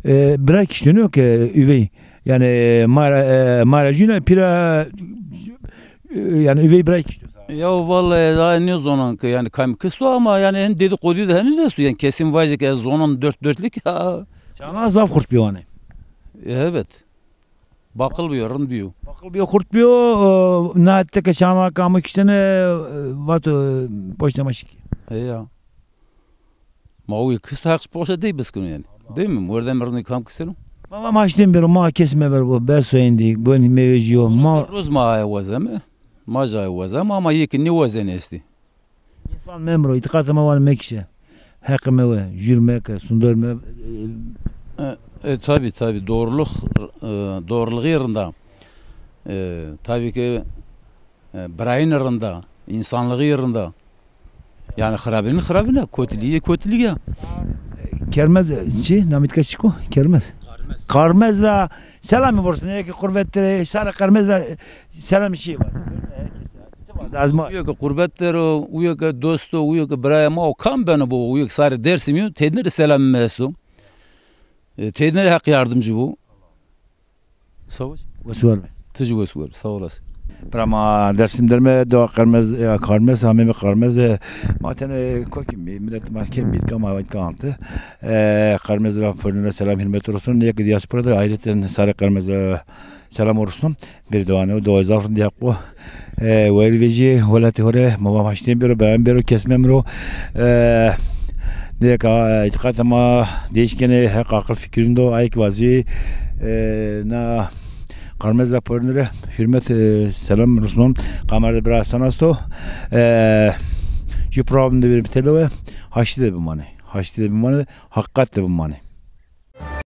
e, bira kiştêno ke üvey. Yanî ma ra, e, ma ra jûna pîla, e, yanî üvey bira kişto. Ya vallahi daha nêzonan ke yanî kam kisto ama yanî hin dedikodî de henî esto. Yanî kesin vajê ke ez zonan dört dörtlük ya. Sahan Axa zaf xurt bîyo hanî. Evet. Baqil bîyo, rind bîyo. Baqil bîyo, xurt bîyo, e, na teke Sahan Axa kamî kiştene, e, vato, e, poştê ma şikî. Heya. Ma uyo kisto Heq poştê dey biskino yanî. Değil mi? Werdemê rindî kam kişteno. Ma, ma, ma haştên bêro, ma kes mevero, bes o endî, gonî mevejîyo, ma. Roz ma aye wazeme, ma jî aye wazeme ama yê ke nêwazenê estî. Însan memro, îtîqatê ma vanê mekişe. Heqê me we, jûr meke, sundor me. E, e, tabii, tabii, doğruluk, e, doğruluğu rinda. E, tabii ki, e, birayînî rinda, însanlixî rinda. Yanî xirabînî xirabîn a, kotilîgî kotilîg a. Kermez, çi? Namî tika çik o? Kermez. Qarmez. Qarmez ra selamî borsin. Eke qurbettî rê, sarê Qarmez ra selamî şî vaze. Ti vaze, ez ma. Uyo ke qurbet der o, uyo ke dost o, uyo ke birayê ma o, kam beno bo, uyo ke sarê Dêrsimî yo, tednî rê selamê mi esto. E, tednî rê Heq yardimcî bo. Sağ ol. Wes û war be. Ti jî wes û war be. Sağ olasın. Bira ma Dêrsim der me, dewa Qarmez, e, Qarmez, hamê mi Qarmez, e, ma tenê kokî mi, milet ma kêm bî, ka ma vay kantî. E, Qarmez ra pêrune ra selam hürmet olsun. Yek diaspora der ayrıca sarê Qarmez ra selam olsun. Bir dewane o, dewa zaf rindî Heq bo. E, wayîr vejî, welatê ho rê, ma va haştên bêro, beyan bêro, kes memro. E, nêka, e, îtîqatê ma değiş kenê, Heq aqil fikir rind o, ayek vazî, e, na Qarmez ra pêrune rê, hürmet, e, selam rusnon, Qarmez de bira Hasan esto. E, jû program de bir bitelo ve, haştî de bimanê, haştî de bimanê, haqiqat de bimanê.